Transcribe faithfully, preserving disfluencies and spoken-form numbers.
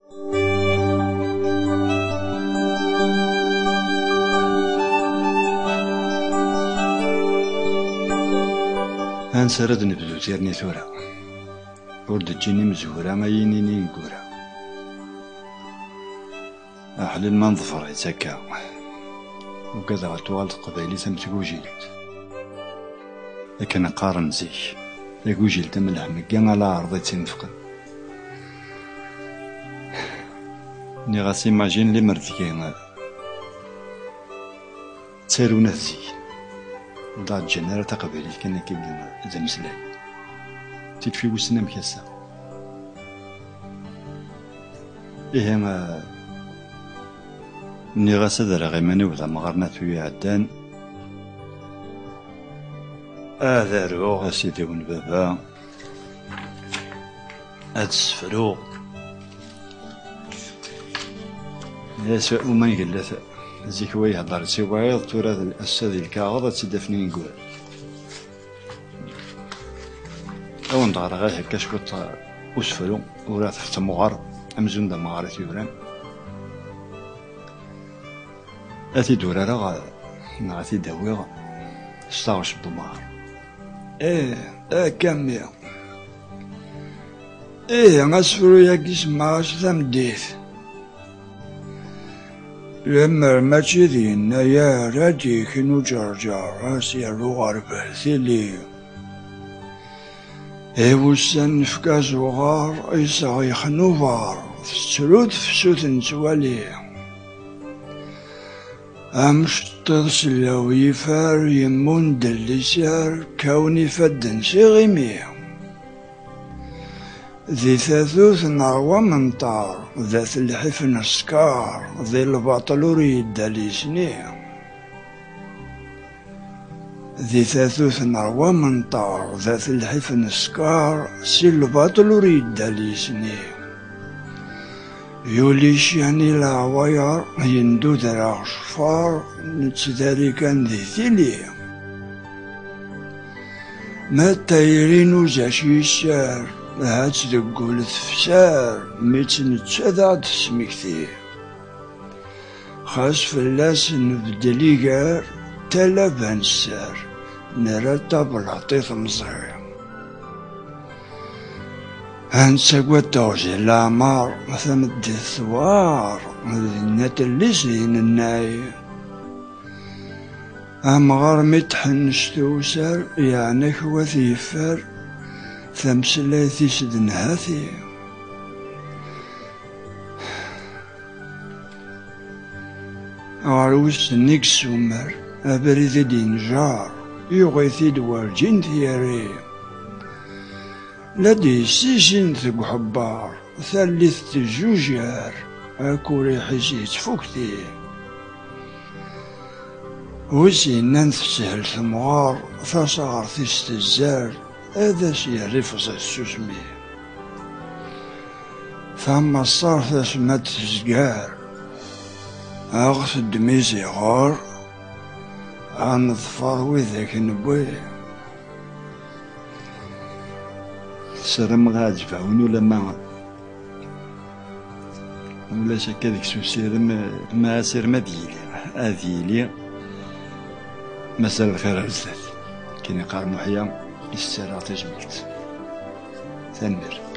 Ansi ara d-nebdu tirni tura? Ur d-ǧǧin imezwura ayen inin ineggura. Aḥlil ma neḍfer-itt akka, ugadeɣ ad tuɣal teqbaylit am tgujilt. Akken qqaren zik, tagujilt am lḥmegga ala aɛerḍ i tt-inefqen. Nniɣ-as imagine limer deg-i ttarun at zik, ur d-ǧǧan ara taqbaylit kan akka d ameslay. Tikfi wissen amek ass-a. Ihi, eh, nniɣ-as ad rreɣ iman-iw d amɣar n at wi iɛeddan. Ad aruɣ a sidi-w n baba, ad ssefruɣ. Yes, uma yella zik wa ihedder si wayeḍ, tura d, ass-a di lkaɣeḍ ad tt-id-afen ineggura. Ad wen-d-ɣreɣ ihi akka cwiṭ, uh, usefru, ur ad tfettmem ɣer amzun d amɣar i t-yuran. Ad t-id-urareɣ, uh, neɣ ad t-id-awiɣ s taɣect n umɣar. Ih, akka mmi. Ih, asefru-yagi semmaɣ-as Tameddit. Lemmer mačči d yennayer ad d-yeknu Ǧerǧer, ad s-yerru ɣer Bertili. I wussan nefka azuɣer, iseɣ yexnuber, tettru tefsut nettwali. Amceṭṭiḍ sellaw yifer, yemmundel liser, kkawen ifadden s iɣimi. Di tatut nerwa menṭar, d at lḥif n sskeṛ, di lbaṭel ur yedda lisni. Di tatut nerwa menṭar, d at lḥif n sskeṛ, si lbaṭel ur yedda lisni. Yuli ccan i leɛwayeṛ, yenduder aɣecfar, nettdari kan di tili. Ma tayri n uzac yesser, ahat deg wul tefser, mi tt-netta ad aɣ-d-tesmekti. Xas fell-as nbeddel iger, talaba nesser, nerra tablaṭ i temẓi. Ad nettagad teɣzi n leɛmer, tameddit tewɛer, dinna telli s din nnay. Amɣar mi tḥennec tewser, yeɛna-k wat yeffer, tameslayt-is d nnhati. Ɣer wissen i yessumer, abrid i d-yenjer, yuɣ-it-id werǧin t-yerri. La d-yessisin deg uḥebber, tallit tejjujer, akuriḥ-is yettfukti. Wi s-yennan teshel temɣer, tasaɣert-is tezzer, ad as-yerr ifẓi tsusmi. Tamaṣṣart asma d-tezger, a ɣ-teddem iziɣer, a neḍfer widak newwi. Ssarameɣ ad ɛǧeb-awen ulamma ulac akka deg-s usirem, ma asirem ad yili, ad yili, mazal lxir ar zdat. Akken iqqar Muḥya, yessaraɣ tajmilt. Tanemmirt.